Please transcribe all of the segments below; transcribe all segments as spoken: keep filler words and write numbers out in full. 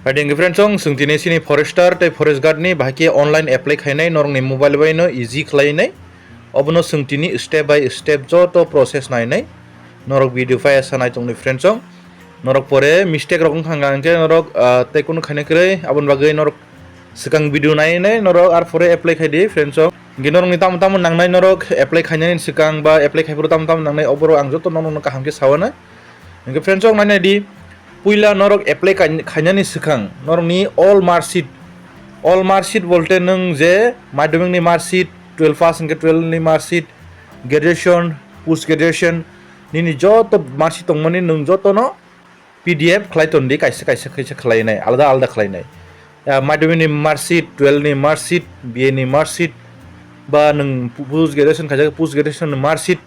Adi hwnkhe friends, chwng tini sini forester tei forest guard ni bahai khe online apply khainai, norokni mobile bai no easy khlainai. Obono chwng tini step by step joto process nainai, norok video pai asa nai tongni friends. Norok pore mistake rok wngkha hwnkhe norok, ah, tei kunu khaina kwrwi, aboni bagwi norok swkang video nainai norok, ar pore apply khai di friends. Hwnkhe norokni tamo tamo nangnai, norok apply khainani swkang ba apply khai phuru tamo tamo nangnai, oborok ang joto norokno kaham khe sawana. Hwnkhe friends, nainai di, puila norok apply khai-, khainani swkang norokni all mark sheet, all mark sheet bolte nwng je madhyamik ni mark sheet, twelve pass hwnkhe twelve ni mark sheet, graduation, post graduation, nini joto mark sheet tongmani nwng jotono P D F khlai ton di, kaisa kaisa kaisa khlainai, alada alada khlainai. Ah, madhyamik ni mark sheet, twelve ni mark sheet, B A ni mark sheet, ba nwng pu-, post graduation khaijak, post graduation ni mark sheet,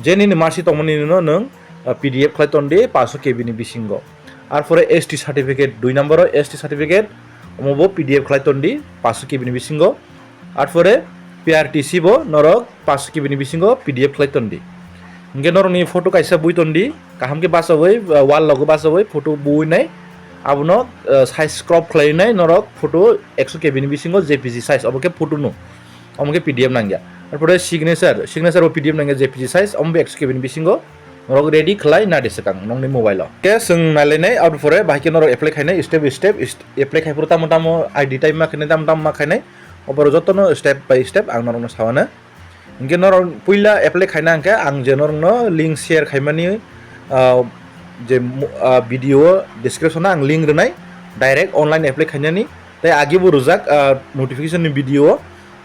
je nini mark sheet tongmani no nwng, ah, P D F khlai ton di, paanch sho K B ni bisingo. Ar pore S T certificate, dui number o S T certificate, omo bo P D F khlai ton di, paanch sho K B ni bisingo. Ar pore P R T C bo norok paanch sho K B ni bisingo P D F khlai ton di. Hwnkhe norokni photo kaisa bui ton di, kaham khe bachawi, ah, wall logo bachawi photo bui nai, abono, ah, size crop khlai nai norok photo ekso K B ni bisingo J P G size, obo khe photo no, omo khe P D F nangya. Ar pore signature, signature bo P D F nangya, J P G size, omo bo ekso K B ni bisingo norok ready khlai na de swkang nokni mobile o. Khe chwng nailainai, aboni pore bahai khe norok apply khainai step by step, ist-, apply khai phuru tamo tamo I D type ma khainai, tamo tamo ma khainai, oborok jotono step by step ang norokno sawana. Hwnkhe norok puila apply khaina hwnkhe ang je norokno link share khaimani, ah, je mo-, ah, video description o ang link rwnai, direct online apply khainani, tei agi bo rwjak, ah, notification ni video o,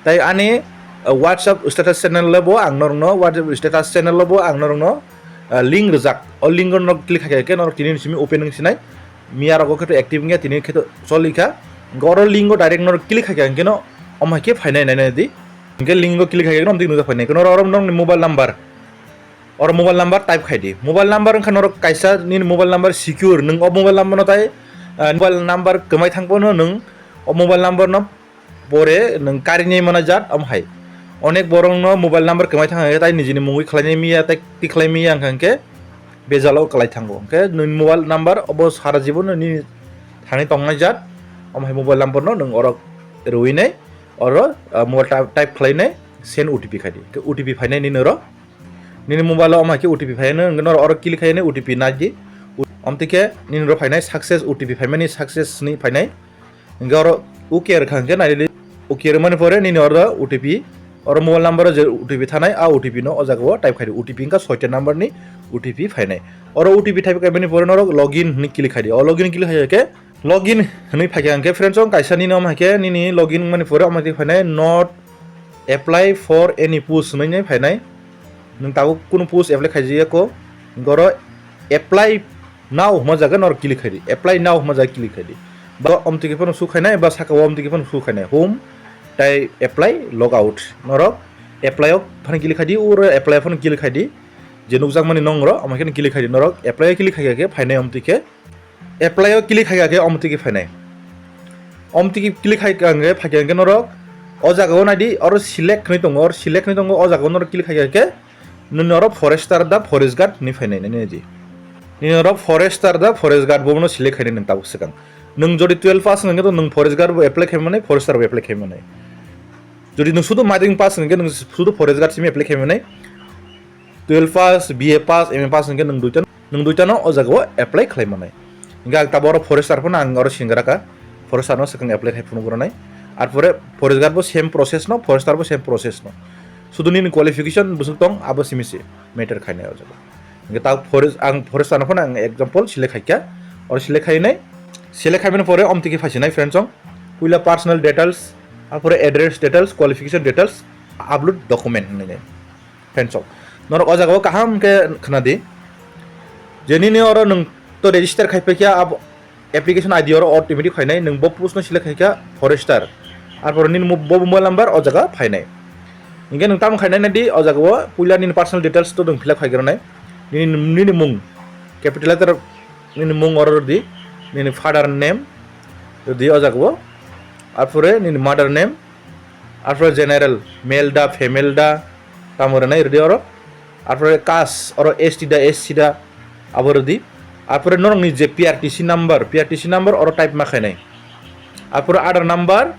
tei ani, ah, WhatsApp status channel o bo ang norokno, WhatsApp status channel o bo ang norokno, ah, link rwjak. O link o norok click khaikha khe norok tini ni simi open wng sinai. Miya rogo khe to active wngya, tini khe to choli kha. Hwnkhe oro link o direct norok click khaikha hwnkhe no omo hai khe phainai nainai di. Hwnkhe link o click khaikha khe no omtwi nukjak phainai. Hwnkhe oro norokni mobile number, oro mobile number type khai di. Mobile number wngkha norok kaisa nini mobile number secure, nwng o mobile number no tai, ah, mobile number kwmai thang phano nwng o mobile number no pore nwng karinai mana jat omo hai. Onek borokno mobile number kwmai thang hai, tai nijini mungwi khlainai miya, tai tikhlai miya wngkha hwnkhe bejalo kwlai thango. Hwnkhe nwng mobile number obo sara jibono nini thani tongnai jat, omo hai mobile number no nwng oro rwinai, oro, ah, mobile ta-, type khlainai, send O T P khai di. Hwnkhe O T P phainai nini oro. Nini mobile o omo hai khe O T P phainai, nwng oro, oro click khainai O T P nai di. Omtwi khe nini oro phainai success, O T P phaimani success hinwi phainai. Hwnkhe oro OK rwkha hwnkhe nailili. OK rwmani pore nini oro O T P, oro mobile number o je O T P thanai, a O T P no o jaga o type khai di. O T P wngkha soita number ni O T P phainai. Oro O T P type khaimani pore norok login hinwi click khai di. O login click khai khe login hinwi phaikha hwnkhe friends, o kaisa nini omo hai khe nini login wngmani pore omo hai khe phainai not apply for any post hinwi phainai. Nwng tabuk kunu post apply khaijakya kho, hwnkhe oro apply now hwnma jaga norok click khai di, apply now hwnma jaga click khai di. Ba omtwi khe phano su khainai, ba saka o omtwi khe phano su khainai, home, tai apply log out. Norok apply o phano click khai di, oro apply phano click khai di. Je nukjakmani nong oro, omo khe click khai di, norok apply o click khai khe phainai omtwi khe. Apply o click khai khe omtwi khe phainai. Omtwi khe click khai khe phai khe norok o jaga o nai di, oro select hinwi tongo, oro select hinwi tongo, o jaga o norok click khai khe Nini oro forester da forest guard hinwi phainai nini di. Nini oro forester da forest guard bo no select khainai nwng tabuk swkang. Nwng jodi twelve pass wngkhe to nwng forest guard bo apply khaimani, forester bo apply khaimani. Jodi nwng sudu mading pass wngkhe nwng sudu forest guard simi apply khaimani. Twelve pass, B A pass, M A pass wngkhe nwng duita, nwng duita no o jaga o apply khlaimanai. Hingke ang tabuk oro forester phano ang oro singra kha, forester no swkang apply khai phunuk rwnai. Ar pore forest guard bo same process no, forester bo same process no. Sudu nini qualification bwswk tong, abo simi se matter khainai o jaga. Hingke ta forest, ang forester no phano ang example select khaikha, oro select khainai. Select khaimani pore omtiki phaisinai friends song. Puila personal details, ar pore address details, qualification details, upload document hinwi nai. Friends song, norok o jaga o kaham khe khna di. Je nini oro nwng to register khai paikha, abo application I D oro automatic phainai, nwng bo post no select khaikha forester. Ar pore nini mo-, bo mobile number o jaga phainai. Hingke nwng tamo khainai nai di, o jaga o puila nini personal details to nwng fill up khai granai. Nini, nini mung, capital letter, nini mung oro rwdi, nini father name rwdi o jaga o. Ar pore nini mother name, ar pore general, male da, female da, tamo rwnai rwdi oro. Ar pore caste, oro S T da, S C da, abo rwdi. Arpore norokni je P R T C number, P R T C number oro type ma khainai. Arpore Aadhaar number,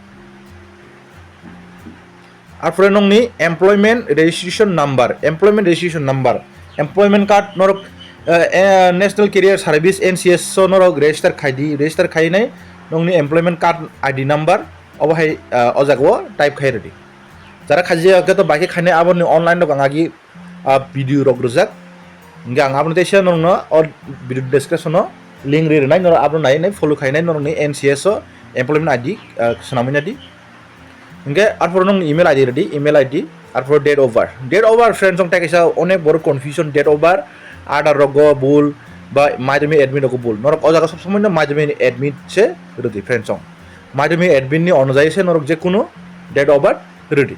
arpore nokni employment registration number, employment registration number, employment card norok, eh, eh, National Career Service, N C S o norok register khaidi, register khainai nokni employment card I D number, obo hai, eh, o jaga o type khai rwdi. Jara khaijak khe to bai khe khainai aboni online rok ang agi, ah, video rok rwjak. Hingke ang abono teisa norokno o video description o link ri rwnai, norok abono nai nai follow khainai norokni N C S o employment I D, ah, swnamwi nadi. Hingke arpore nokni email I D rwdi, email I D, arpore date of birth. Date of birth, friends, chwng tei kaisa onek borok confusion, date of birth, Aadhaar rogo bul, ba madhyamik admit rogo bul. Norok o jaga sob somoi no madhyamik admit se rwdi, friends, chwng. Madhyamik admit ni onojai se norok je kunu date of birth rwdi.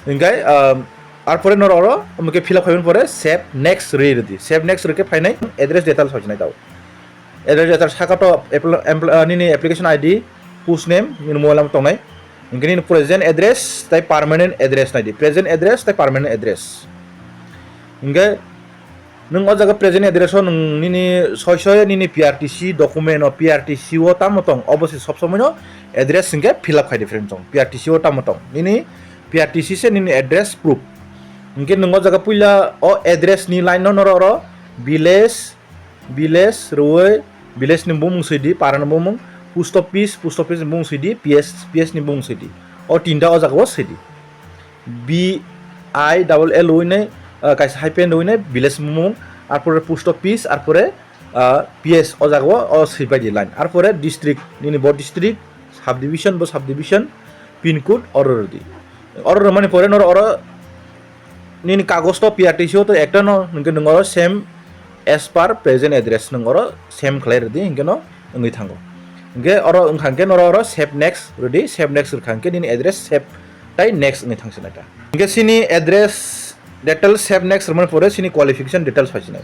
Hingke, um, arpore norok oro omo khe fill up khaimani pore save next rwi rwdi. Save next rwkhe phainai address details hoisinai tao. Address details saka to appl-, empl-, uh, nini application I D, post name, nini mobile number tongnai. Hingke nini present address tei permanent address naidi. Present address tei permanent address. Hingke nwng o jaga present address o nwng nini soi soi nini P R T C document o P R T C o tamo tong, obo se sob somoi no address hingke fill up khaidi, friend, chwng P R T C o tamo tong. Nini P R T C se nini address proof. Hingke nwng o jaga puila o address ni line no norok oro village, village rwui village ni bumung swidi, para ni bumung, post office, post office ni bumung swidi, P S, P S ni bumung swidi. O tinta o jaga o swidi. B I double L rwui nai, ah, kaisa hyphen rwui nai village bumung, arpore post office, arpore, ah, P S o jaga o, o swipaidi line. Arpore district, nini bo district, subdivision bo subdivision, pin code oro rwdi. Oro rwmani pore norok oro nini kagoj to P R T C o to ekta no, hingke nwng oro same as per present address nwng oro same khlai rwdi, hingke no wngwi thango. Hingke oro wngkha hingke norok oro save next rwdi, save next rwkha hingke nini address save tai next wngwi thangsinai ta. Hingke sini address details save next rwmani pore sini qualification details phaisinai.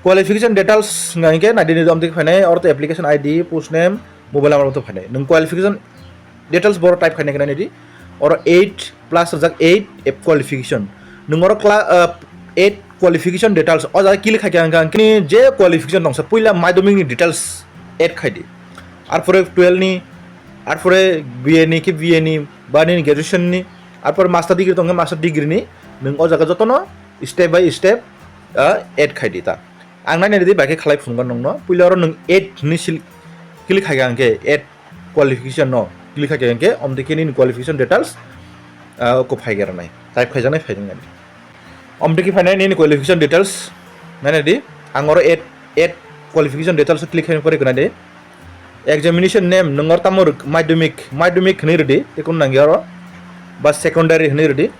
Qualification details wngkha hingke naidi ni omtwi phainai oro to application I D, post name, mobile number to phainai. Nwng qualification details boro type khaina khe naidi. Oro eight plus rwjak eight, eh, qualification. Nwng oro cla-, ah, eight qualification details. O jaga click khaikha hwnkha hwnkhe je qualification tongsa puila madhyamik ni details add khaidi. Arpore twelve ni, arpore B A ni khe B A ni, ba nini graduation ni, arpore master degree tongkhe master degree ni. Nwng o jaga jotono step by step, ah, add khaidi ta. Ang naina ridi bai khe khlai phunukgo nongno. Puila oro nwng add hwnwi sil-, click khaikha hwnkhe add qualification no click khaikha hwnkhe omtwi khe nini qualification details, ah, oko phaigernai. Type khaijaknai phai nai. Omtwi khe phainai nini qualification details. Naina di, ang oro add, add qualification details o click khaina pore gwnadi. Examination name, nwng oro tamo rwk-, madhyamik, madhyamik hwnwi rwdi, tei kunu nangya oro. Ba secondary hwnwi rwdi.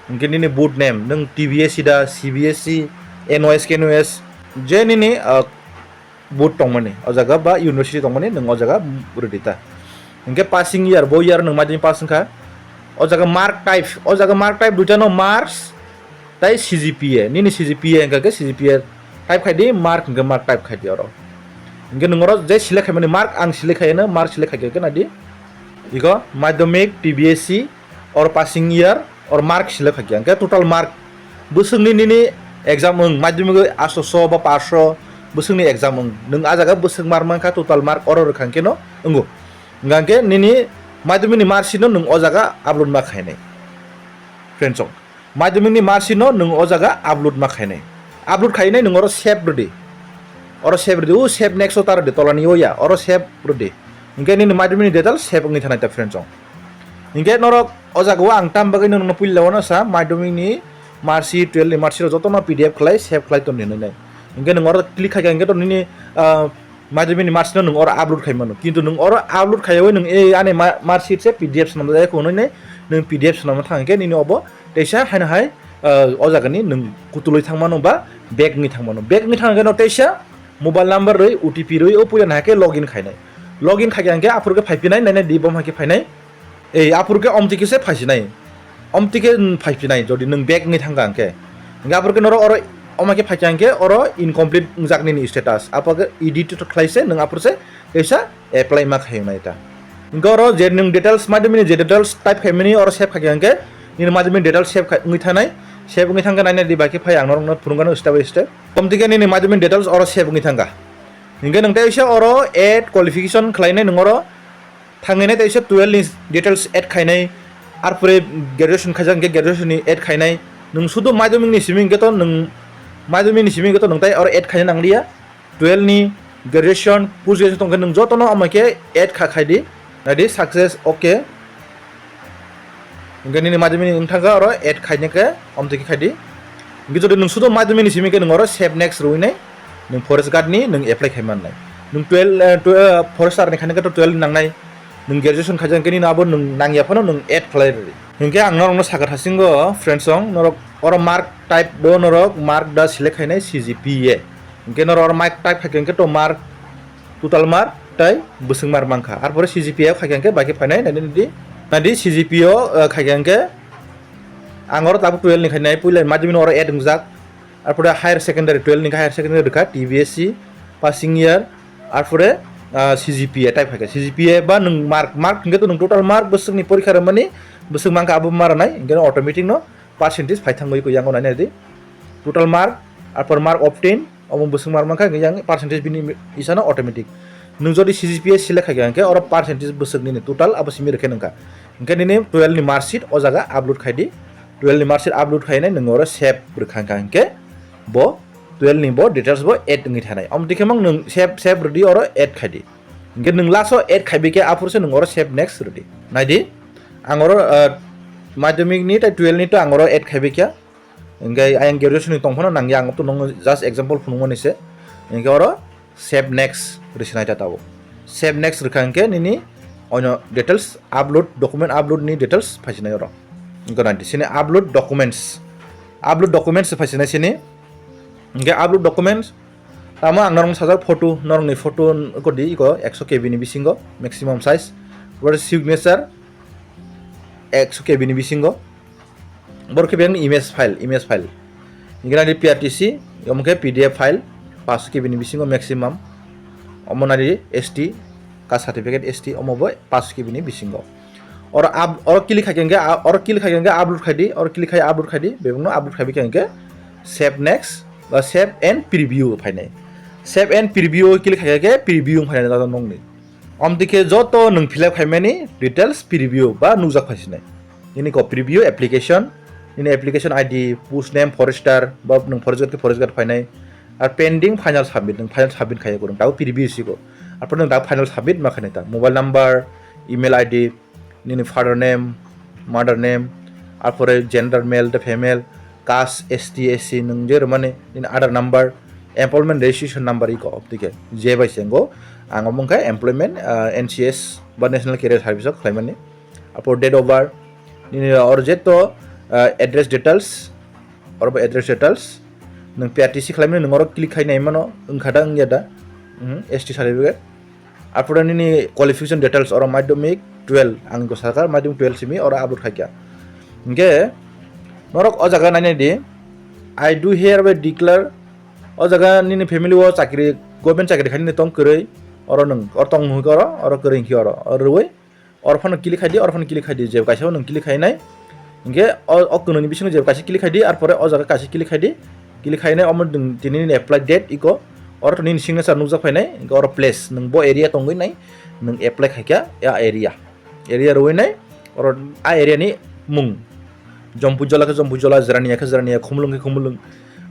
Hwnkhe nini board name, nwng T B S E da, C B S E, N O S, K N O S, je nini, ah, board tongmani, o jaga ba university tongmani, nwng o jaga rwdi ta. Hwnkhe passing year, bo year nwng madhyamik pass wngkha. O jaga mark type, o jaga mark type duita no, marks tai C G P A, nini C G P A hwnkha khe C G P A type khai di, mark hwnkhe mark type khai di oro. Hwnkhe nwng oro je select khaimani mark, ang select khaiyano, mark select khaikhe khe naidi. Iko madhyamik, T B S E, or passing year, or mark select khaikhe hwnkhe total mark. Bwswkni nini exam wng, madhyamik asto so ba paso bwswkni exam wng. Nwng a jaga bwswk mark mankha, total mark oro rwkha hwnkhe no wngo. Hwnkha hwnkhe nini madhyamik ni mark sheet no nwng o jaga upload ma khainai. Friends, chwng. Madhyamik ni mark sheet no nwng o jaga upload ma khainai. Upload khainai nwng oro save rwdi. Oro save rwdi, o save next o ta rwdi, tolani o ya, oro save rwdi. Hwnkhe nini madhyamik ni details save wngwi thanai ta, friends, chwng. Hwnkhe norok o jaga o ang tam bagwi nwng no puila wano sa madhyamik ni mark sheet, twelve ni mark sheet rok jotono P D F khlai save khlai ton hinwi nai. Hwnkhe nwng oro click khaikha hwnkhe to nini, ah, madhyamik ni mark sheet no nwng oro upload khai mano. Kintu nwng oro upload khaiyawi nwng, "Ei, ani ma-, mark sheet se P D F swnamjak," hwnwi nai nwng P D F swnamna thang hwnkhe nini obo teisa haino hai, ah, o jaga ni nwng kutulwi thang mano ba back wngwi thang mano. Back wngwi thang hwnkhe no teisa mobile number rwi, O T P rwi, o puila nahakhe login khainai. Login khaikha hwnkhe aphuru khe phaiphinai, nainai di bom hai khe phainai. Ei, aphuru khe omtwi khe se phaisinai. Omtwi khe, mm, phaiphinai, jodi nwng back wngwi thangkha hwnkhe. Hwnkhe aphuru khe norok oro, oma khe phaikha hwnkhe oro incomplete wngjak nini status. Aphuru khe edit to khlai se, nwng aphuru se kaisa apply ma khainai ta. Hwnkhe oro je nwng details, madhyamik ni je details type khaimani oro save khaikha hwnkhe, nini madhyamik ni details save khai, wngwi thanai. Save wngwi thangkha, naina di bai khe phai ang norokno phunukgano step by step. Komtike nini madhyamik details oro save wngwi thangkha. Hinkhe nwng tei uaisa oro add qualification khlainai nwng oro thangnai tei uaisa twelve ni details add khainai, arpore graduation khaijak hinkhe graduation ni add khainai. Nwng sudu madhyamik ni simi hinkhe to nwng madhyamik ni simi hinkhe to nwng tei oro add khaina nangliya. Twelve ni graduation, post graduation tongkhe nwng jotono omo khe add kha khaidi. Naidi success, okay. Hinkhe nini madhyamik ni wngthangkha oro add khainai khe omtwi khe khaidi. Hinkhe jodi nwng sudu madhyamik ni simi khe nwng oro save next rwinai nwng forest guard ni nwng apply khai mannai. Nwng twelve, eh, tw-, eh, forester ni khainai khe to twelve ni nangnai. Nwng graduation khaijak hinkhe nini abo nwng nangya phano nwng add khlai rwdi. Hinkhe ang norokno sakha thasingo friends song, norok oro mark type bo norok mark da select khainai C G P A. Hinkhe norok oro mark type khaikhe hinkhe to mark, total mark tei bwswk mark mankha. Arpore C G P A khaikhe hinkhe bai khe phainai naidi naidi. Naidi C G P A o, eh, khaikhe hinkhe ang oro tabuk twelve ni khainai puila madhyamik no oro add wngjak. Arpore higher secondary, twelve ni higher secondary rwkha, T B S C, passing year, arpore, ah, C G P A type khaikha. C G P A ba nwng mark, mark hinkhe to nwng total mark bwswkni porikha rwmani, bwswk mankha abo ma rwnai, hinkhe automatic no percentage phai thangwi ko yango nainai di. Total mark, arpor mark obtain, omo bwswk mark mankha, yang percentage bini isano automatic. Nwng jodi C G P A select khaikha hinkhe oro percentage bwswk nini total abo simi rwkhe nangkha. Hinkhe nini twelve ni mark sheet o jaga upload khaidi. Twelve ni mark sheet upload khainai nwng oro save rwkha hinkhe bo twelve ni bo details bo add wngwi thanai. Omo twi khe mang nwng save, save rwdi oro add khaidi. Hinkhe nwng last o add khaibi khe aphuru se nwng oro save next rwdi. Naidi, ang oro, ah, madhyamik ni tei twelve ni to ang oro add khaibi khe. Hinkhe ayang graduation ni tongphano nangya, ang to nwng just example phunukmani se. Hinkhe oro save next rwsinai ta tabuk. Save next rwkha hinkhe nini oino details upload, document upload ni details phaisinai oro. Hinkhe naidi sini upload documents. Upload documents phaisinai sini. Hinkhe upload documents tamo ang norokno sajak photo, norokni photo kodi iko ekso K B ni bisingo maximum size. Oro signature ekso K B ni bisingo. Borok khe beng image file, image file. Hinkhe naidi P R T C, omo khe P D F file, paanch K B ni bisingo maximum. Omo naidi S T, caste certificate S T, omo bo paanch K B ni bisingo. Oro up-, oro click khai khe, oro click khai khe upload khaidi, oro click khai upload khaidi, bebakno upload khaibi khe hinkhe save next ba save and preview phainai. Save and preview click khai khe preview phainai nokni. Omtwi khe joto nwng fill up khaimani details preview ba nukjak phaisinai. Nini ko preview application, nini application I D, post name forester, ba nwng forest guard khe forest guard phainai. Ar pending final submit, nwng final submit khaiya kwrwng, tabuk preview siko. Arpore nwng tabuk final submit ma khainai ta. Mobile number, email I D, nini father name, mother name, arpore gender male tei female, caste, S T, S C, nwng je rwmani nini Aadhaar number, employment registration number iko, tike je bai se wngkha ang omo wngkha employment, ah, N C S ba National Career Service o khlaimani. Arpore date of birth, nini oro jeto, ah, address details, oro bo address details, nwng P R T C khlaimani, nwng oro click khai nai mano, wngkha da, wngya da, mhm, S T certificate. Arpore nini qualification details oro madhyamik twelve, ang ko sakha madhyamik twelve simi oro upload khaikha. Hinkhe norok o jaga nainai di, "I do hereby declare," o jaga nini family o chakri, government chakri khainani tong kwrwi, oro nwng, oro tong hwnkhe oro, oro kwrwi hwnkhe oro, oro rwui, oro phano click khaidi, oro phano click khaidi, je kaisa o nwng click khainai, hinkhe o, o kwnwini bisingo je kaisa click khaidi, arpore o jaga kaisa click khaidi, click khainai omo nwng tini nini apply date iko, oro to nini signature nukjak phainai, hinkhe oro place nwng bo area tongwi nai, nwng apply khaikha a area, area rwui nai, oro a area ni mung, Jompuijola khe Jompuijola, Jirania khe Jirania, Khumulwng khe Khumulwng,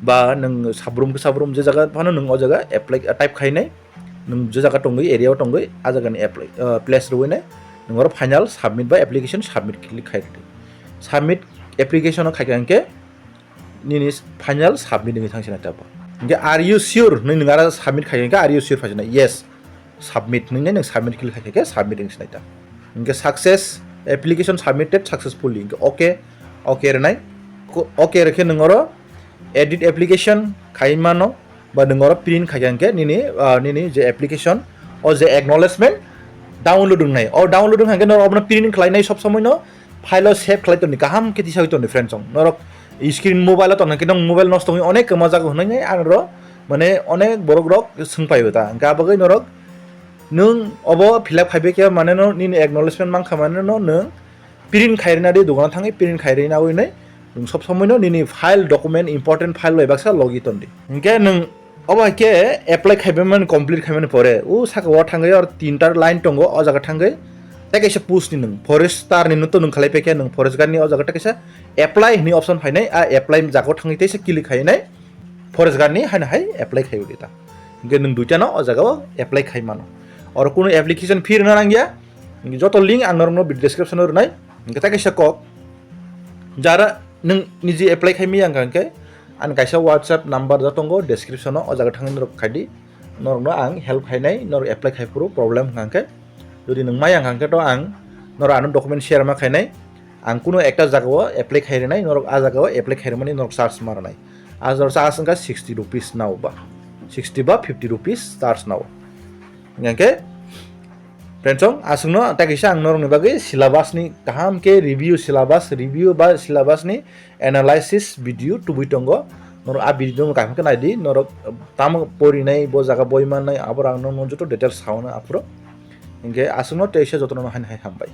ba nwng Sabrum khe Sabrum, je jaga phano nwng o jaga apply, type khainai. Nwng je jaga tongwi, area o tongwi, a jagani apply, ah, place rwui nai, nwng oro final submit ba application submit click khai rwdi. Submit application o khaikha hinkhe nini final submit wngwi thangsinai tabuk. Hinkhe "Are you sure?" hinwi nwng aro submit khaikha hinkhe "Are you sure?" phaisinai, "Yes, submit," hinwi nwng submit click khaikha hinkhe submit wngsinai ta. Hinkhe "Success, application submitted successfully," hinkhe okay, okay rwnai. Ko-, okay rwkhe nwng oro edit application khai mano. Ba nwng oro print khaikha hinkhe nini, ah, nini je application, o je acknowledgement download wngnai. O download wngkha hinkhe norok obono print khlainai sob somoino file o save khlai tongdi, kaham khe tisawi tongdi friend song. Norok screen mobile o tongkha hinkhe nwng mobile nosto wngwi onek kwma jaga hwnwi ang oro mane onek borok rok swngpaio ta. Hinkhe abagwi norok nwng obo fill up khaibai khe mane no nini acknowledgement mankha mane no nwng print khairina di, dogano thangwi print khairina wi nai Nwng sob somoi no nini file, document, important file bai baksa logi ton di. Hingke nwng obo hai khe apply khaimani complete khaimani pore, o saka o thangwi or tinta line tongo, o jaga thangwi tei kaisa post ni nwng forester ni no to nwng khalai paikha, nwng forest guard ni o jaga tei kaisa apply hwnwi option phainai, a apply jaga o thangwi teisa click khainai forest guard ni haino hai apply khai udi ta. Hingke nwng duita no o jaga o apply khai mano. Oro kunu application fee rwna nangya, joto link ang norok no description o rwnai. Hingke tei kaisa kok, jara nwng niji apply khai maya hingka hingke ani kaisa WhatsApp number da tongo description o, o jaga thangwi norok khai di. Norok no ang help khainai, norok apply khai phuru problem hingka hingke. Jodi nwng maya hingka hingke to ang norok ano document share ma khainai. Ang kunu ekta jaga o apply khai rwnai, norok a jaga o apply khai rwmani norok charge ma rwnai. A jaga o charge wngkha sixty rupees nao ba, sixty ba fifty rupees charge nao. Hingke friends, song aswkno tei kaisa ang norokni bagwi syllabus ni kaham khe review, syllabus review ba syllabus ni analysis video tubui tongo. Norok a video no kaham khe naidi, norok tamo porinai, bo jaga boi mannai, abo rang no joto details sauna aphuru. Hingke aswkno teisa jotono hai hai hambai.